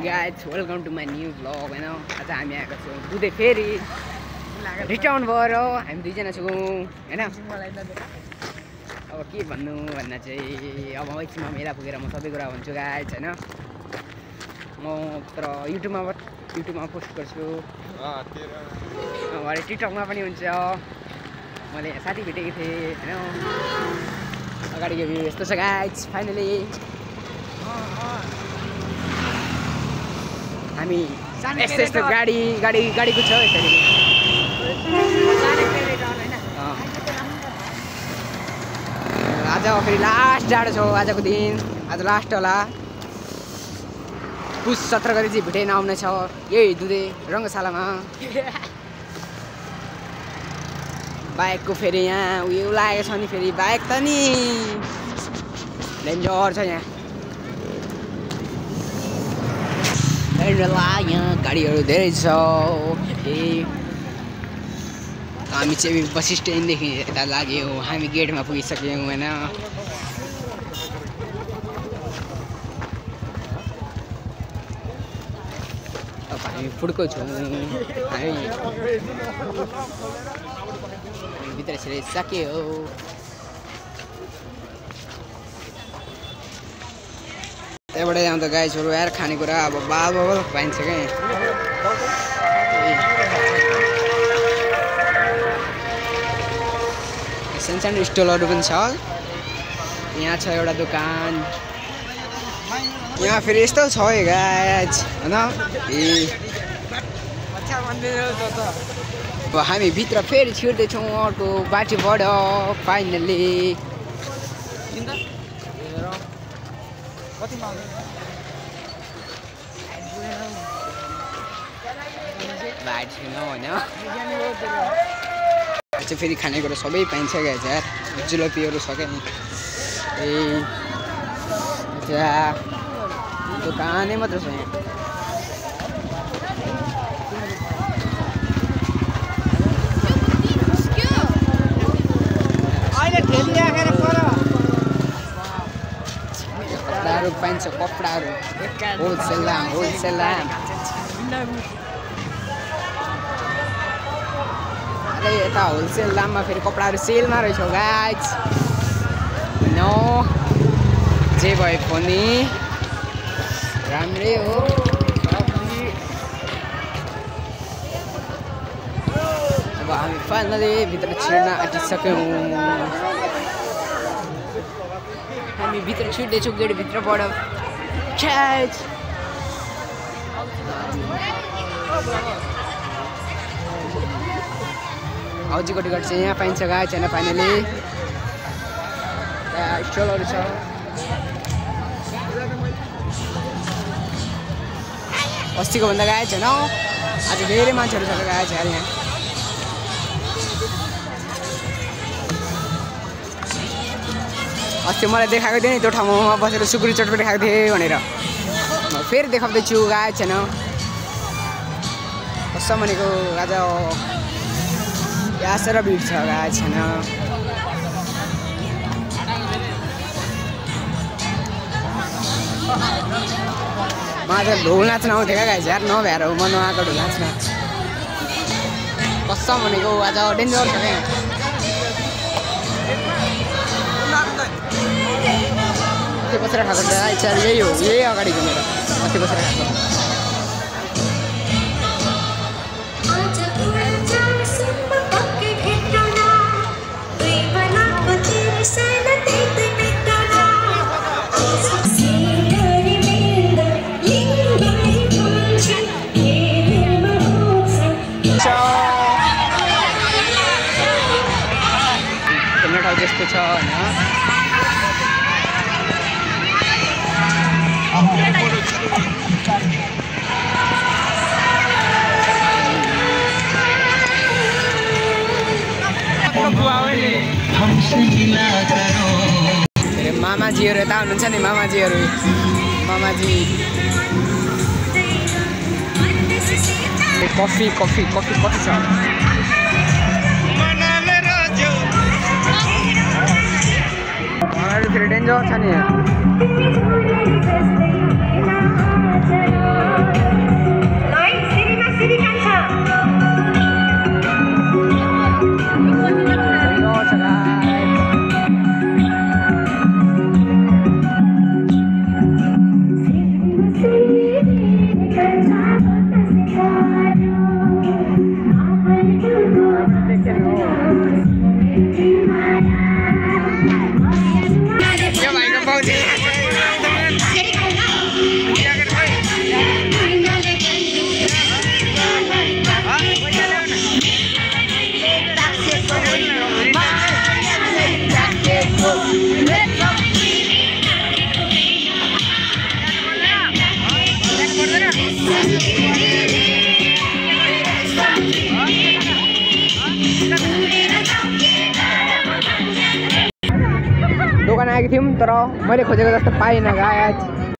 guys, welcome to my new vlog. हैन आज हामी आएको छौं दुधे फेरि रिटर्न भएर हामी दुईजना छौं हैन। अब के भन्नु भन्दा चाहिँ अब एकछिनमा मेला पुगेर म सबै कुरा भन्छु गाइस हैन। म तर युट्युबमा पोस्ट गर्छु भरे टिकटकमा पनि हुन्छ। मैले साथी भेटेको थिएँ हैन। अगाडिको भ्यू यस्तो छ गाइस। फाइनली हामी यस्तो गाडीको छ यसरी। आज फेरि लास्ट जाडो छ आजको दिन। आज लास्ट होला। पुस 17 गते चाहिँ भेटेन आउने छ यही दुधे रङ्गशालामा। बाइकको फेरि यहाँ उयो लागेको छ नि। फेरि बाइक त नि डेन्जर छ यहाँ। यहाँ गाडीहरू धेरै छ। हामी चाहिँ बस स्ट्यान्डदेखि यता लाग्यो। हामी गेटमा पुगिसक्यौँ होइन। अब हामी फुड्को छौँ। हामी भित्र छिराइसक्यो। त्यहाँबाट आउँदा गाइसहरू यार खानेकुरा अब बाल पाइन्छ क्या। सानो स्टलहरू पनि छ। यहाँ छ एउटा दोकान। यहाँ फेरि यस्तो छ है गाइस हैन। अब हामी भित्र फेरि छिर्दैछौँ अर्को बाटोबाट। फाइनली चाहिँ फेरि खानेकुरा सबै पाइन्छ क्या यार। जुलपीहरू छ क्या नि। दोकानै मात्र छ यहाँ। कपडाहरू पाइन्छ। कपडाहरू होलसेल दाम। यता होलसेल दाममा फेरि कपडाहरू सेलमा रहेछ गाइस। नो जे भए पनि राम्रै हो। अब हामी फाइनली भित्र छिर्न आँटिसक्यौँ। हामी भित्र छिर्दैछौँ गेटभित्रबाट। हौजीको टिकट चाहिँ यहाँ पाइन्छ गाइस होइन। फाइनली यहाँ स्टलहरू छ। अस्तिको भन्दा गाइस होइन आज धेरै मान्छेहरू छ गाइस यार यहाँ। अस्ति मलाई देखाएको थिएँ नि त्यो ठाउँमा बसेर सुकुरी चटपटी खाएको थिएँ भनेर। म फेरि देखाउँदैछु गाइस होइन। कसम भनेको आज यहाँ साह्रो भिड छ गाइस छैन। मलाई त ढोल नाच्न आउँथ्यो क्या गाइस यार। नभएर म नआएको ढोल नाच्न। कसम भनेको आज डेन्जर छ क्या। अस्ति बसेर खाएको गाइस यार। यही हो यही अगाडिको मेरो अस्ति बसेर खाएको। जस्तो छ हैन। मामाजीहरू यता हुनुहुन्छ नि। मामाजी कफी छ। फेरि डेन्जर छ नि। दोकान आएको थियौँ तर मैले खोजेको जस्तो पाइनँ गाइस।